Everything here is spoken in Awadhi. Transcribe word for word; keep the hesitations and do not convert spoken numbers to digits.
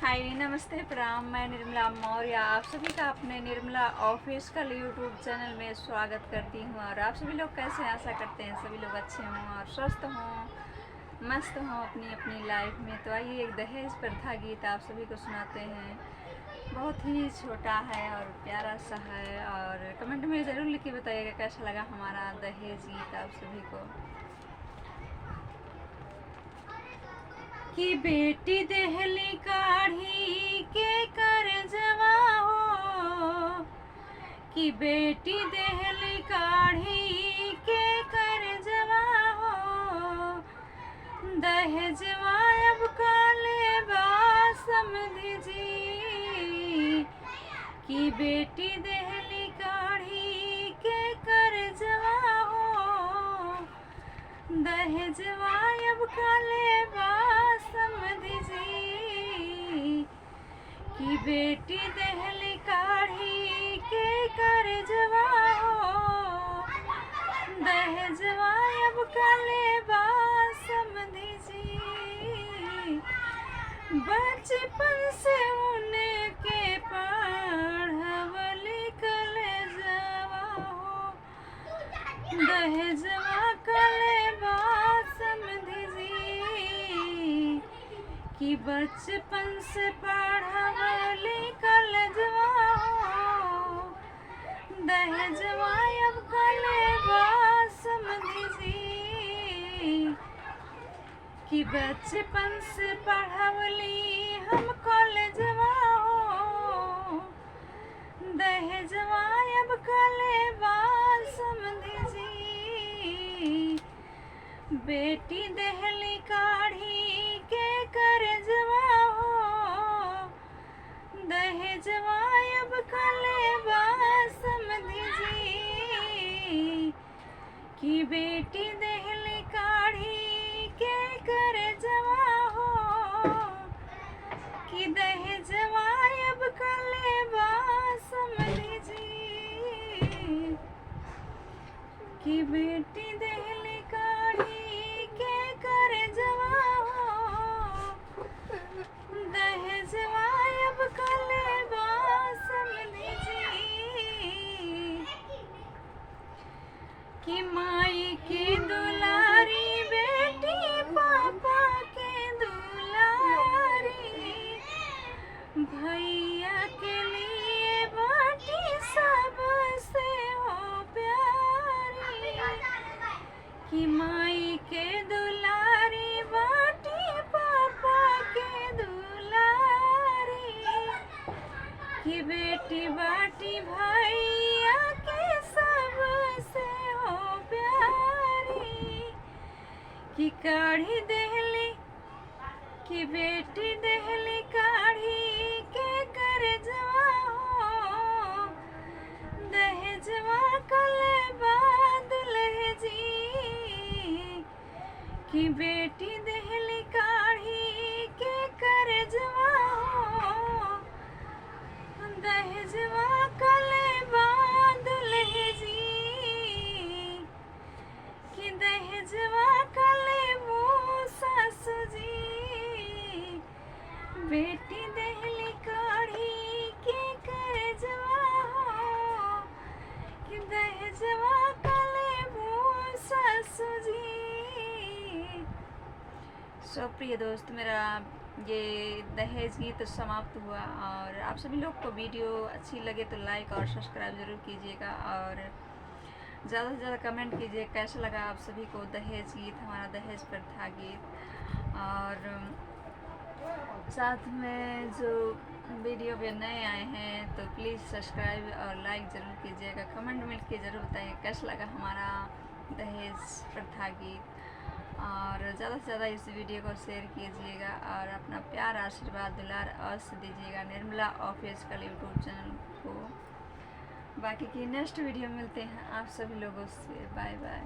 हाय, नमस्ते, प्रणाम। मैं निर्मला मौर्य आप सभी का अपने निर्मला ऑफिशियल YouTube चैनल में स्वागत करती हूँ। और आप सभी लोग कैसे हैं? आशा करते हैं सभी लोग अच्छे हों और स्वस्थ हों, मस्त हों अपनी अपनी लाइफ में। तो आइए, एक दहेज प्रथा गीत आप सभी को सुनाते हैं। बहुत ही छोटा है और प्यारा सा है, और कमेंट में ज़रूर लिख के बताइएगा कैसा लगा हमारा दहेज गीत आप सभी को। कि बेटी देहली काढ़ी के करजवा हो, कि बेटी देहली काढ़ी के करजवा हो, दहेजवा अब काले बा समधी जी। कि बेटी देहली काढ़ी के करजवा हो, दहेजवा अब काले बा समधी जी। कि बेटी देहली काढ़ी के करजवा हो, दहेजवा अब काले बा समधी जी। बचपन से उनके पढ़वली कलेजवा हो, दहेजवा काले बा समधी जी। कि बचपन से पढ़वली कलेजवा हो, दहेजवा अब काले बा समधी जी। कि बचपन से पढ़वली हम कलेजवा हो, दहेजवा अब काले बा समधी जी। बेटी देहली काढ़ी के करजवा हो, दहेजवा अब काले बा समधी जी। कि बेटी देहली काढ़ी के करजवा हो, कि दहेजवा अब काले बा समधी जी। कि बेटी देहली काढ़ी के करजवा हो, दहेजवा अब काले बा समधी जी। कि माई के दुलारी बेटी पापा के दुलारी, भैया के लिए बाटी सबसे हो प्यारी। कि माई के दुलारी बाटी पापा के दुलारी, कि बेटी बाटी भैया के सबसे हो प्यारी। कि काढ़ी देहली, कि बेटी देहली काढ़ी के करजवा हो, दहेजवा काले बा दुलहे जी। कि बेटी देहली काढ़ी के करजवा हो, दहेजवा काले बा दुलहे जी। कि दहेजवा काले बा सासु जी। बेटी देहली काढ़ी के करजवा हो, कि दहेजवा काले बा सासु जी। So प्रिय दोस्त, मेरा ये दहेज गीत समाप्त हुआ, और आप सभी लोग को वीडियो अच्छी लगे तो लाइक और सब्सक्राइब ज़रूर कीजिएगा, और ज़्यादा से ज़्यादा कमेंट कीजिए कैसा लगा आप सभी को दहेज गीत, हमारा दहेज प्रथा गीत। और साथ में जो वीडियो पे नए आए हैं तो प्लीज़ सब्सक्राइब और लाइक ज़रूर कीजिएगा। कमेंट में लिख के ज़रूर बताइए कैसा लगा हमारा दहेज प्रथा गीत, और ज़्यादा से ज़्यादा इस वीडियो को शेयर कीजिएगा और अपना प्यार, आशीर्वाद, दुलार अवश्य दीजिएगा निर्मला ऑफिशियल YouTube चैनल को। बाकी की नेक्स्ट वीडियो मिलते हैं आप सभी लोगों से। Bye bye.